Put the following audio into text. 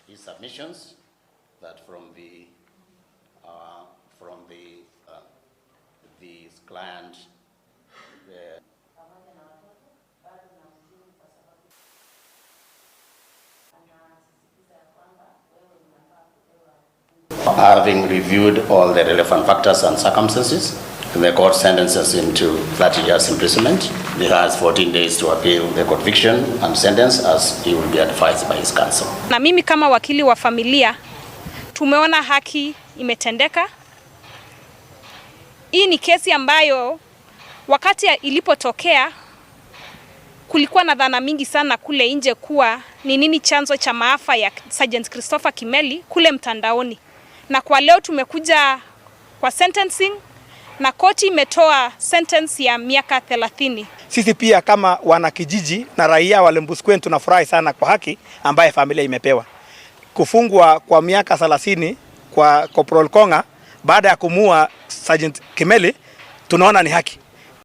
His submissions that from the client Pamoja na watoto bado na huzuni kwa sababu anasisitiza ya kwamba wewe unafaa kupewa Having reviewed all the relevant factors and circumstances, the court sentences him to 30 years imprisonment. He has 14 days to appeal the conviction and sentence, as he will be advised by his counsel. Na mimi kama wakili wa familia tumeona haki imetendeka. Hii ni kesi ambayo wakati ilipotokea kulikuwa na dhana mingi sana kule nje kuwa ni nini chanzo cha maafa ya Sergeant Christopher Kimeli kule mtandaoni, na kwa leo tumekuja kwa sentencing na koti imetoa sentence ya miaka 30. Sisi pia kama wanakijiji na raia wa Lembusquen tunafurahi sana kwa haki ambaye familia imepewa. Kufungwa kwa miaka 30 kwa Corporal Konga baada ya kumuua Sergeant Kimeli, tunaona ni haki.